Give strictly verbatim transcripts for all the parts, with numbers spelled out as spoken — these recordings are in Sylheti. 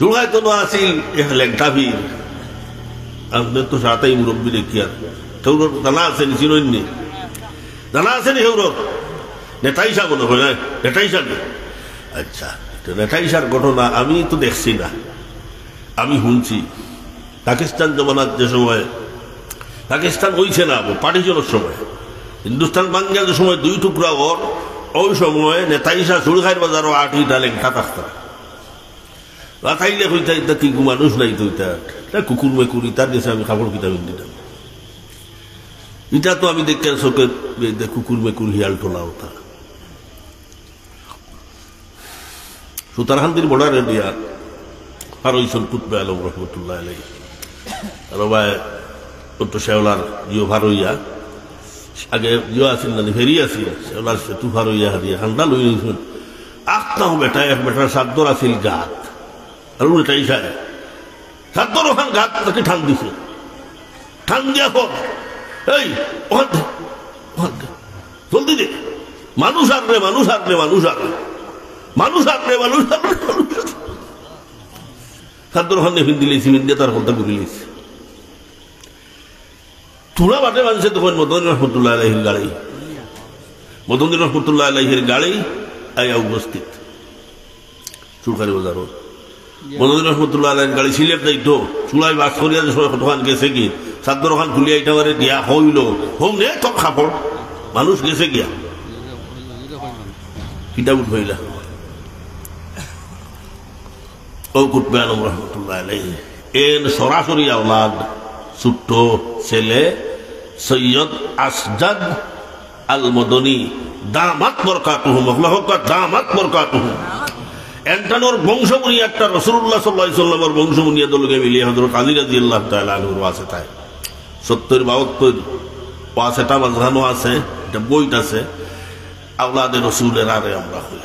চুলখাইত আছিল এক লেংটা পীর। আপনে তো সারাটাই মুরব্বি দেখিয়ার। কেউরর জানা আছে নি, চিনইন নি? জানা আছে নি কেউরর? নেতাইশা মনে হয়, না? নেতাইশা নি? আচ্ছা, তো নেতাইশার ঘটনা আমি তো দেখছি না, আমি হুনছি। পাকিস্তান জমানাত যে সময়, পাকিস্তান অইছে না, partition-র সময়, হিন্দুস্তান ভাঙ্গিয়া যে সময় দুই টুকরা অর, ওই সময় নেতাইশা চুলখাইর বাজারো আটিটা লেংটা থাকতা। রাতাইলে কইতা, "ইতা কি গু মানুষ নাই তো ইতা? ইতা কুকুর মেকুর, ইতার গেছে আমি কাপড় কিতা পিন্দিতাম? ইতা তো আমি দেখিয়ার চোখে, এই যে কুকুর মেকুর, হিয়াল টোলা ওটা।" সুতারকান্দির border-এ দিয়া পার অইছইন কুতবে আলম রহমতুল্লাহ আলাইহি। আর ভাই, ও তো শেওলার ইয়ো পার অইয়া, আগে ইয়ো আছিল না, ফেরি আছিল, শেওলার সেতু পার অইয়া হারিয়া ঠান্ডা লই নিছইন। আখতাও বেটা, এক বেটার চাদ্দর আছিল গাত, আর উল্টাই খায়। চাদ্দর ওখান গাত নাকি টান দিছে, টান দিয়া কর, "এই, ওখান দে, ওখান দে, জলদি দে, মানুষ আর রে, মানুষ আর রে, মানুষ আর রে, মানুষ আর রে, মানুষ আর রে, মানুষ আর রে।" চাদ্দর ওখান দিয়ে ফিন দিলেছি, ফিন দিয়ে তার কথা ঘুরি লিছি। থুড়া বাটে মানষে তখন মদনী রহমতুল্লাহ আলাইহির গাড়ি, মদনী রহমতুল্লাহ আলাইহির গাড়ি আইয়া উপস্থিত চুলখাইর বাজারো। মদনী রহমতুল্লাহ আলাইহির গাড়ি সিলেট যাইতো, চুলাই বাস করিয়া যে সময় কতখান গেছে কি, চাদ্দর ওখান খুলিয়া ইটা মারে দিয়া কইল, "হৌ নে তোর কাপড়, মানুষ গেছে গিয়া।" কিতাব উঠবাইলা। ও কুতবে আলম রহমতুল্লাহ আলাইহি, এন সরাসরি আওলাদ, ছোট্ট ছেলে সৈয়দ আসজাদ আল মদনী, দামাত বরকাতুহুম, আল্লাহু আকবার, দামাত বরকাতুহুম। এনতানোর বংশমণি একটা রাসূলুল্লাহ সাল্লাল্লাহু আলাইহি ওয়াসাল্লামর বংশমণি, এর লগে মিলিয়া হযরত আলী রাদিয়াল্লাহু তাআলা আনহুর ওয়াসিতায় সত্তর বাহাত্তর ওয়াসিতা মাঝখানো আছে, এটা বইত আছে, আওলাদে রসুলের আরে আমরা হই।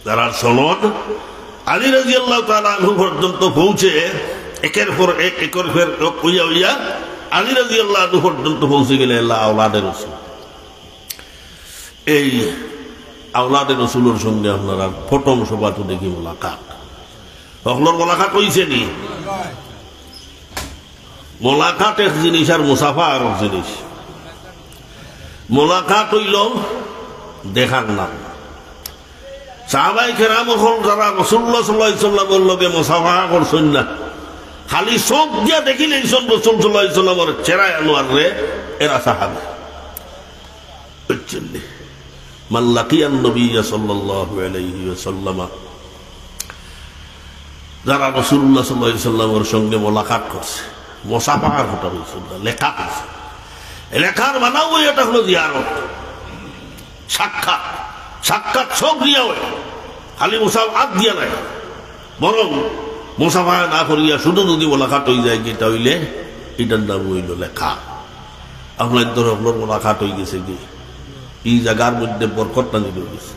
যারার সনদ আলী রাদিয়াল্লাহু তাআলা আনহু পর্যন্ত পৌঁছে, একের পর এক, একের পর এক হইয়া হইয়া আলী রাদিয়াল্লাহু আনহু পর্যন্ত পৌঁছে গেলে এলা আওলাদে রসুল। এই আওলাদে রসুলের সঙ্গে আপনারা প্রথম সভাত দেখি মোলাকাত। হকলর মোলাকাত অইছে নি? মোলাকাত এক জিনিস আর মুসাফা আর এক জিনিস। মোলাকাত অইল দেখার নাম। সাহাবায়ে কেরাম অকল যারা রাসূলুল্লাহ সাল্লাল্লাহু আলাইহি ওয়াসাল্লামর লগে মুসাফা করছইন না, খালি চোখ দিয়া দেখিলাইছইন রাসূল সাল্লাল্লাহু আলাইহি ওয়াসাল্লামর চেহারায় আনোয়াররে, এরা সাহাবী। বুঝছইন নি? মান লাকিয়ান নবিয়্যা সাল্লাল্লাহু আলাইহি ওয়াসাল্লাম, যারা রাসূলুল্লাহ সাল্লাল্লাহু আলাইহি ওয়াসাল্লামর সঙ্গে মোলাকাত করছে, মুসাফার কথা বলছে, লেখা করছে। লেখার মানাও এটা হলো জিয়ারত, সাক্ষাৎ। সাক্ষাৎ চোখ দিয়া অয়, খালি মুসাফা আত দিয়া নায়, বরং মুসাফা না করিয়া শুধু যদি মোলাকাত অই যায়, যেটা অইলে এটার নাম অইল লেখা। আপনার ধরো আপনার মোলাকাত অই গেছে কি, এই জাগার মধ্যে বরকত নাজিল অই গেছে।